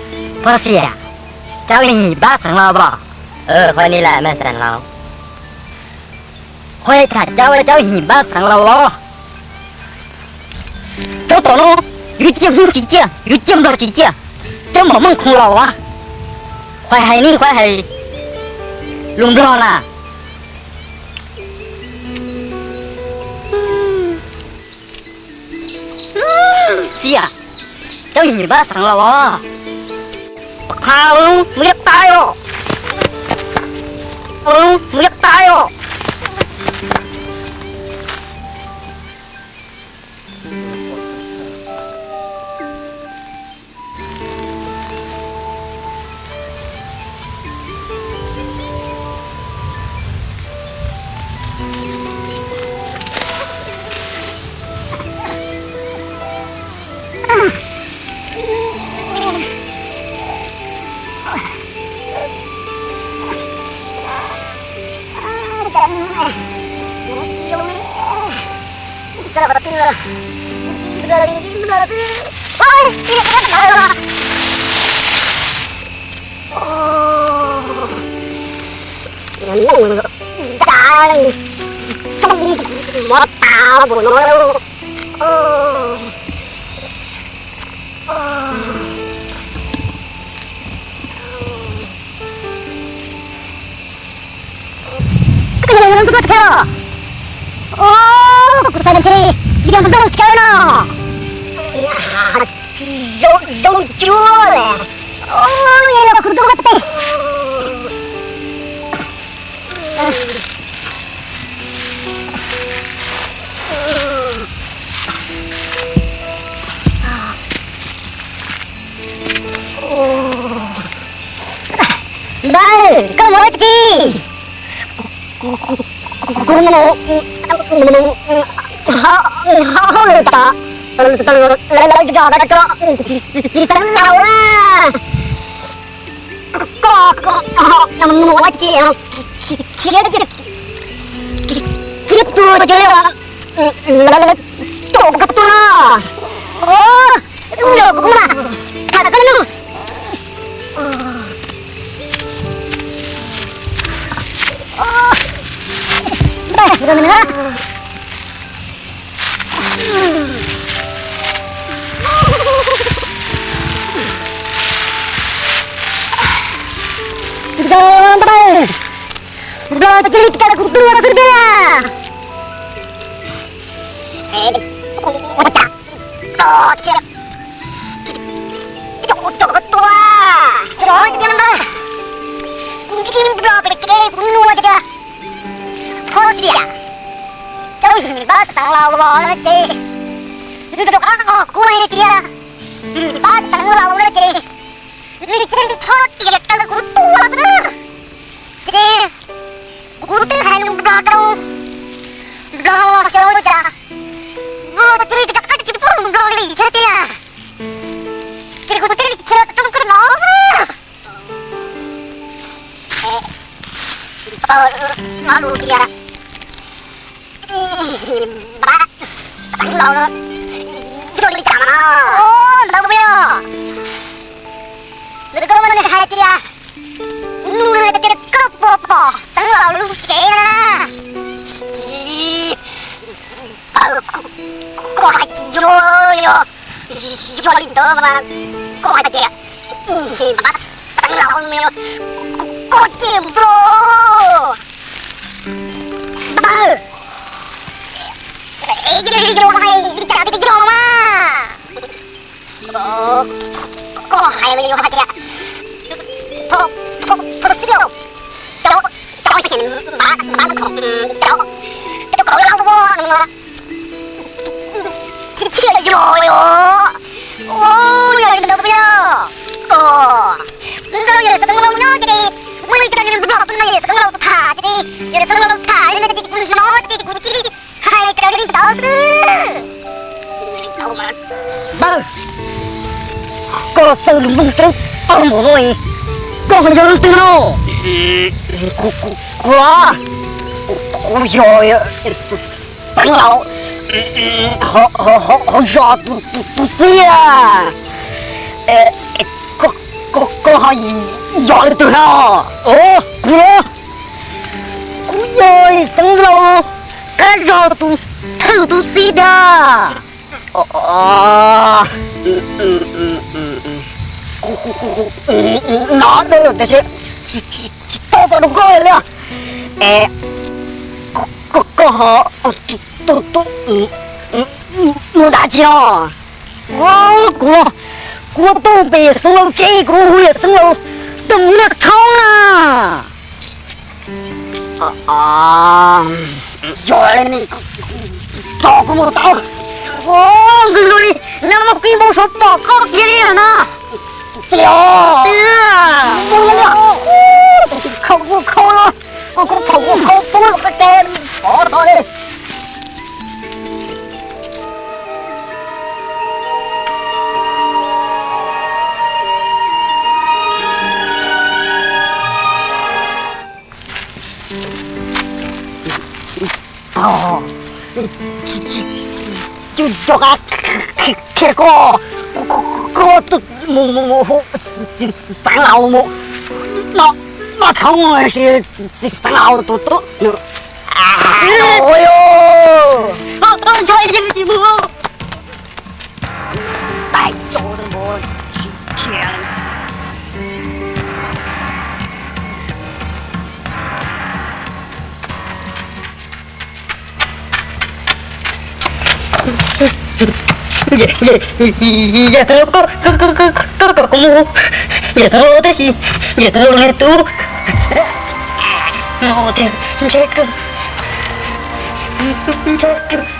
Phos Xias, cov yim pab xeev laus pom, qhov ni lam mas xeev laus, qhov tham cov cov yim pab xeev laus los, cov tom no, yuav ciaj Hmoob tsis ciaj, yuav ciaj Nplog tsis ciaj, cov mom meej khoom laus as, qhov hais ne qhov hais lus Nplog na. Xias, cov yim pab xeev laus os, qha mus liab tais os, mus liab tais os. Koj yog Nplog thiab los? Os, kuv xav tias ntshe yog Nplog tsawv no. Zoo zoo cuab li. Os, yog kuv tus vaj teb. Npawg, koj mus ua dab tsi? Kuv mus hauj lwm tom lawv zos tau tso txiv xeev laus na. Koj mus ua dab tsi? Khiav, khiav tuag ces lawv caum kuv tuag no. Ua, kuv mas tham koj li no. Npawg, Nplog cia li caum kuv tuag xwb tiag. Ua cas Nplog thiaj caum caum kuv tuag? Xyov tiag Npawg, kuv ntsib Nplog pem kev kuv nug tias, Phos Xias, cov yim pab xeev laus los no ces nws rov qab hais kuv hais tias yim pab xeev laus no ces nws cia li rho riam raws kuv tuag xwb. Ces kuv twb hais lus Nplog rau Nplog los xyov ua cas Nplog cia li rov qab tsis paub lus Nplog li thiab tiag. Ces kuv thiaj li khiav rau koj no xwb. Pab no lus tias, pab xeev laus no yog li cas no? Ntawd puas yog lawv koj no hais tias, nug hais tias koj puas pom xeev laus lub tsev na? Koj hais tias yog, yog, yog li ntawd mas koj hais tias pab xeev laus no, koj ces Nplog. Npawg, es yog li yog mas li cas thiaj yog mas? Koj hais li yog hais tias Phos Xias, cov, cov yim pab, pab no, cov, cov kaum laus no thiaj yog os. Yog li ntawd puas yog? Koj, Nplog yog xeev laus nyob ces muaj li cas Nplog tuaj nrog yawm xeev laus tham ces yawm xeev laus tham li no ces kuv hnov ces kuv cia li hais raws li ntawd xwb. Npawg, koj txawj lus nplooj teb tag npaum no, koj yog leej twg no? Kuv, kuv yog xeev laus hauv zos tus txiv. Koj, Koj ho yog leej twg na? Kuv los, kuv yog Xeev Laus, qab zog tus thawj tus txiv ntag. Hnov dua lawm tiam sis tsis tau tau rau koj li. Es koj ho tus tus mus dab tsi no? Kuv, kuv tuaj pem Xeev Laus tsev, kuv hu yog Xeev Laus tuaj mus noj tshoob na. Yog li tso kuv mus tau. Nws zoo li nag hmo kib npau suav pom koj kiag li na. Tiag, mus li, khau kuj khau los, kuj khau kuj khau poob lawm tej, pov tod li. Cov qab qhia koj, koj mus mus mus hu txiv Xeev Laus mus noj tshoob, txiv Xeev Laus tus tub nws, ntshe yeej tsis mus. Tais cov, yawm Xeev Laus, koj kom kuv mus, yawm Xeev Laus, tab sis yawm Xeev Laus nws tub no tiag, ntshe kawg, ntshe kawg.